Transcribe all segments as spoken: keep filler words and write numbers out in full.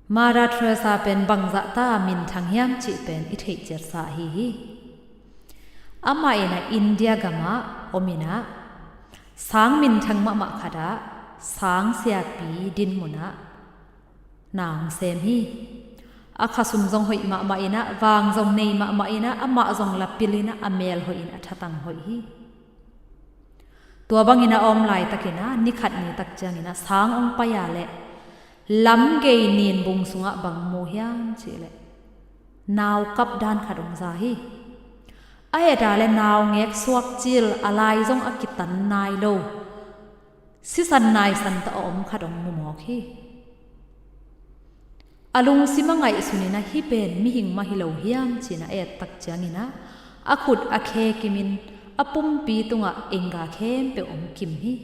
Mother Teresa pen bangzah ta minthang hiam cih pen i theih ciatsa ahi hi. Amah in ah India gamah om in ah sang minthang mahmah khatah sang siapi dinmun ah na hong sem hi. A khasum zong hoih mahmah in ah, vang zong nei mahmah in ah, amah zong la pil in ah, a mel hoih in a thatang hoih hi. Tua bangin a om laitakin ah, ni khat ni tak ciangin ah sang hong pai a leh lamgei ninbung sungah bang mu hiam cih leh naukap dan khat hong za hi. A et a leh naungek suakcil, a lai zong a kitan nai lo, sisan naisan tawh a om khat hong mu mawk hi. A lungsim a ngaihsun in ah, hih pen mihing mah hi lo hiam ci-in a et tak ciangin ah, a khut a khe kimin a pumpi tungah engga khempeuh hong kim hi.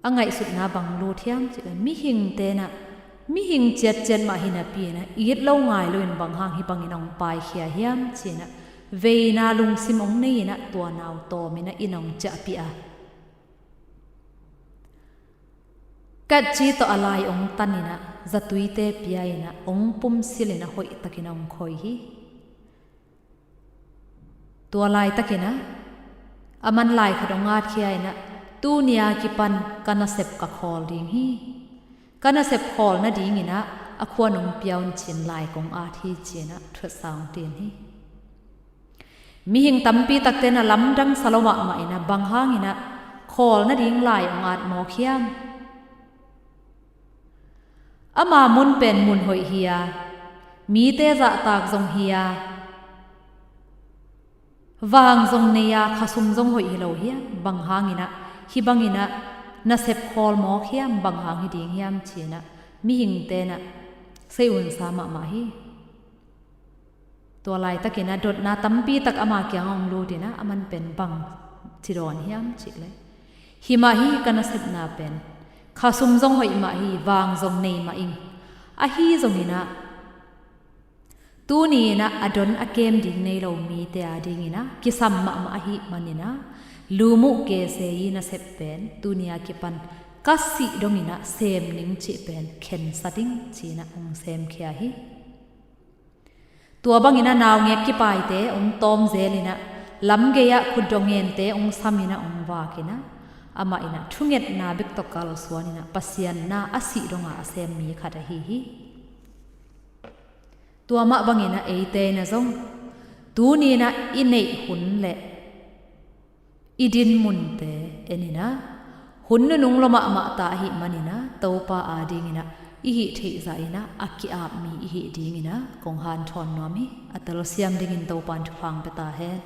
A ngaihsutna bang lut hiam cih leh, mihingte in ah, mihing ciatciat mah hi napi in ah, it lo ngai loin bang hang hih bangin hong paikhia hiam ci-in ah, veina lungsim hong nei in ah, tua nau tawm in ah inn hong ciahpih a, katci tawh a lai hong tan in ah, zatuite pia in ah, hong pumsil in ah, hoihtakin hong khoi hi. Tua laitakin ah, a man lai khat hong atkhia in ah, tuni a kipan ka nasep ka khawl ding hi. Ka nasep khawl nadingin ah, a khua nong pia un ci-in lai kong at hi ci-in ah, thuatsa hong tin hi. Mihing tampi takte in ah lamdang sa lo mahmah in ah, bang hangin ah khawl nading lai hong at mawk hiam? Ama mun pen mun hoih hi a, mite zahtak zong hi a, vang zong nei a, khasum zong hoih hi lo hiam? Bang hangin ah hih bangin ah nasep khawl mawk hiam? Bang hang hi ding hiam ci-in ah, mihingte in ah sei unsa mahmah hi. Tua laitakin ah dotna tampi tak ama kiang hong lut in ah, a man pen bang ci dawn hiam cih leh, hih mah hi ka nasepna pen, khasum zong hoih mah hi, vang zong nei mah ing. Ahi zongin ah, tuni in ah a don a kem ding nei lo mite a dingin ah kisam mahmah ahih manin ah, lum uh kei se i nasep pen, tuni a kipan ka sih dongin ah sem ning cih pen khensat ing ci-in ah hong semkhia hi. Tua bangin ah naungek kipaite hong tawm zel in ah, lamgei ah khut dongente hong sam in ah hong vak in ah, amah in ah thungetna bek tawh kalsuan in ah, Pasian na a sih dong a a sem mi khat ahi hi. Tua mah bangin ah eite in ah zong, tuni in ah i neih hun leh i dinmunte en in ah, hun nunung lua mahmah ta ahih manin ah, Topa a dingin ah i hih theih zah in ah a ki-ap mi i hih dingin ah kong hanthawn nuam hi. A telsiam dingin Topa'n thupha hong pia ta hen.